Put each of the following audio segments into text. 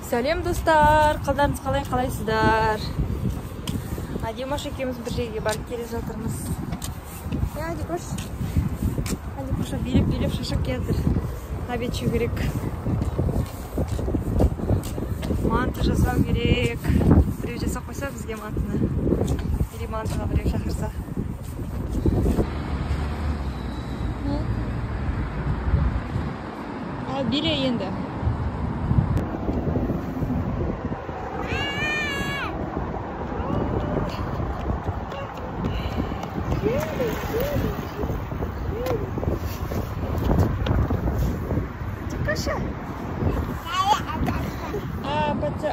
Сәлем достар, қалдарыңыз қалай, қалайсыздар? Димаш екеуміз бір жерге барып келе жатырмыз. Иә, Димаш. Димаша билеп-билеп шаршап келатыр. Обед жеу керек. Манты жасау керек. Біреу жасап қойса бізге мантыны. Или мантыға біреу шақырса. Ал биле енді.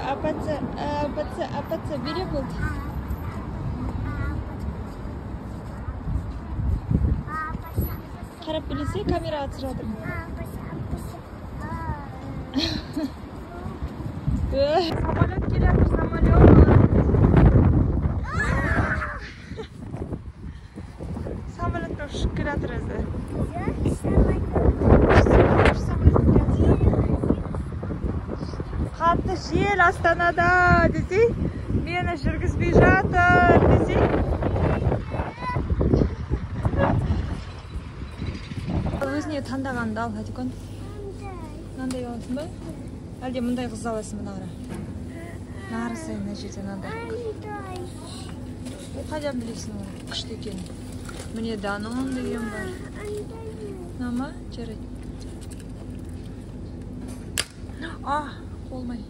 Апаца, апаца, апаца, бери болды. Қарап билесе, камераға түсіріп жатыр. Самолет келе жатыр, самолет. Самолетпен ұшып келе жатыр өзі. Қатты жел Астанада десей, мені жүргізбей жатыр десей. Өзіне таңдағанды ал, Адикон. Мынандай аласың ба? Әлде мындай қызды аласың ба, Нара? Нарасы мына жерде мынандай. Қайдан білесің ол күшті екенін? Міне Данон деген бар. Мына ма? Жарайды. А, қолмай.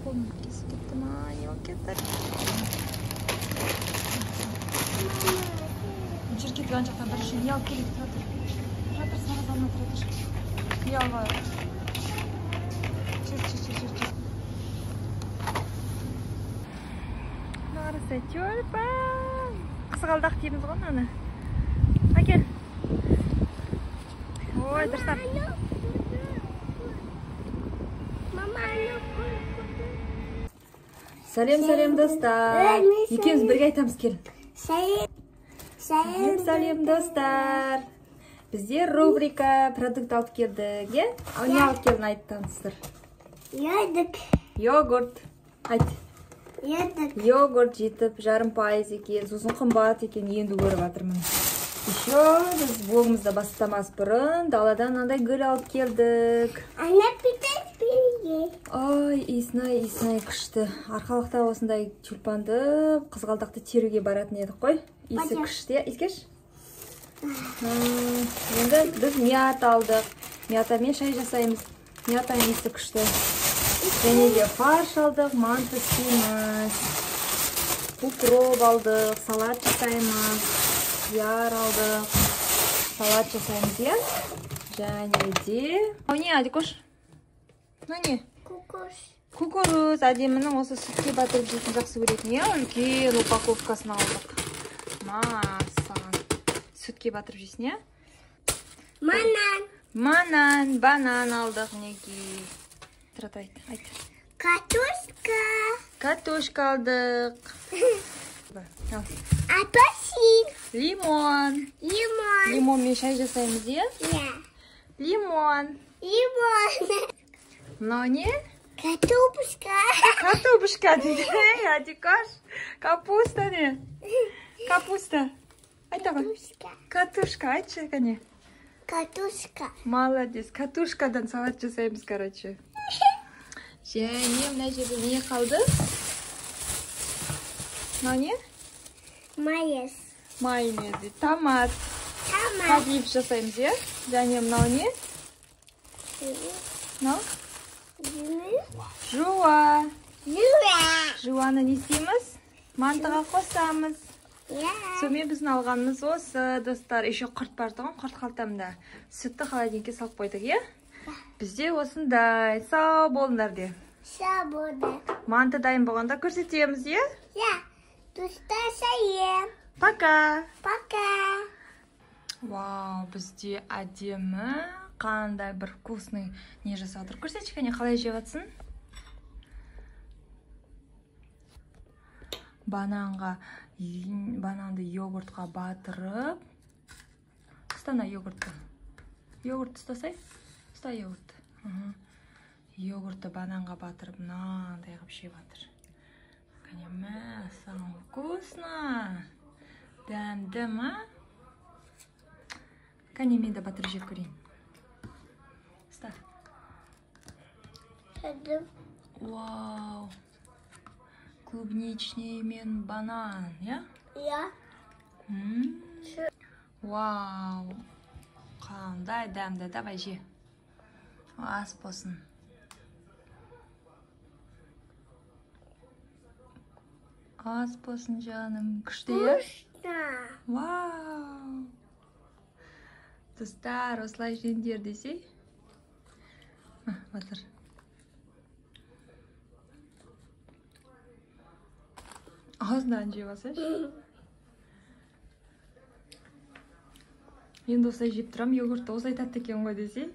Қолым кесіп кетті ма? Не болып кетті? Жүр кеттік ана жақтан бірінші не алып келейік? Тұра тұр. Тұра тұр, сағат алма, тұра тұр. Не алып алайық? Жүр, жүр, жүр, жүр, жүр. Нарасы тюльпан. Қызғалдақ дейміз ғой мынаны. Әкел. Ой, дұрыстап. Сәлем, сәлем достар. Екеуміз бірге айтамыз, кел. Сәлем, сәлем достар. Бізде рубрика продукт алып келдік, е? Ал не алып келдің, айт, таныстыр. Йогурт. Йогурт. Айт. Йогурт. Йогурт 7,5% екен, сосын қымбат екен, енді көріп жатырмын. Еще біз блогымызды бастамас бұрын даладан мынандай гүл алып келдік. Ана питать. Ой, иісін-ай, иісін-ай күшті. Арқалықта осындай тюльпанды, қызғалдақты теруге баратын едік қой. Иісі күшті, иіскеш? Енді біз мята алдық. Мятамен шай жасаймыз. Мятаның иісі күшті. Және де фарш алдық, манты істейміз. Укроп алдық, салат жасаймыз. Қияр алдық, салат жасаймыз, иә? Және де... Мынау не, Адикош? Мынау не? Кукуруз. Кукуруз. Әдемінің осы сүтке батырып жейтін жақсы көретін, иә? Үлкен упаковкасын алдық. Мәссаған. Сүтке батырып жейсің, иә? Банан. Банан, банан алдық, мінекей. Тұра тұр, айт, айт. Картошка. Картошка алдық. Апельсин. Лимон. Лимон. Лимонмен шай жасаймыз, иә? Иә. Лимон. Лимон. Мынау не? Картошка. Картошка дейді. Адикаш. Капуста не? Капуста. Айта ғой. Картошка. Айтшы, кәне. Картошка. Молодец. Картошкадан салат жасаймыз, короче. Және мына жерде не қалды? Мынау не? Майонез. Майонез дейді. Томат. Томат. Подлив жасаймыз, иә? Және мынау не? Мынау? Жуа. Жуа. Жуаны не істейміз? Мантыға қосамыз. Сонымен біздің алғанымыз осы, достар. Еще құрт бар тұғын, құрт қалтамда. Сүтті холодильникке салып қойдық, иә? Бізде осындай. Сау болыңдар де. Сау болыңдар. Манты дайын болғанда көрсетеміз, иә? Иә. Достар, сәлем. Пока. Пока. Вау, бізде әдемі қандай бір вкусный не жасап отыр. Көрсетші, кәне, қалай жеп жатсың? Бананға, бананды йогуртқа батырып. Ұста на йогуртты. Йогурт ұстасай? Ұста йогуртты. Йогуртты бананға батырып, мынандай қылып жеп жатыр. Кәне, мә, саған вкусно. Дәмді ма? Кәне, мен де батырып жеп көрейін. Ұста. Вау. Клубничный мен банан, иә? Иә. Вау. Қандай дәмді, давай же. Ас болсын. Ас болсын, жаным. Күшті, иә? Вау. Достар, осылай жеңдер десей. Батыр. Аузынан жеп алсайшы. Енді осылай жеп тұрам, йогуртты осылай тәтті екен ғой десей.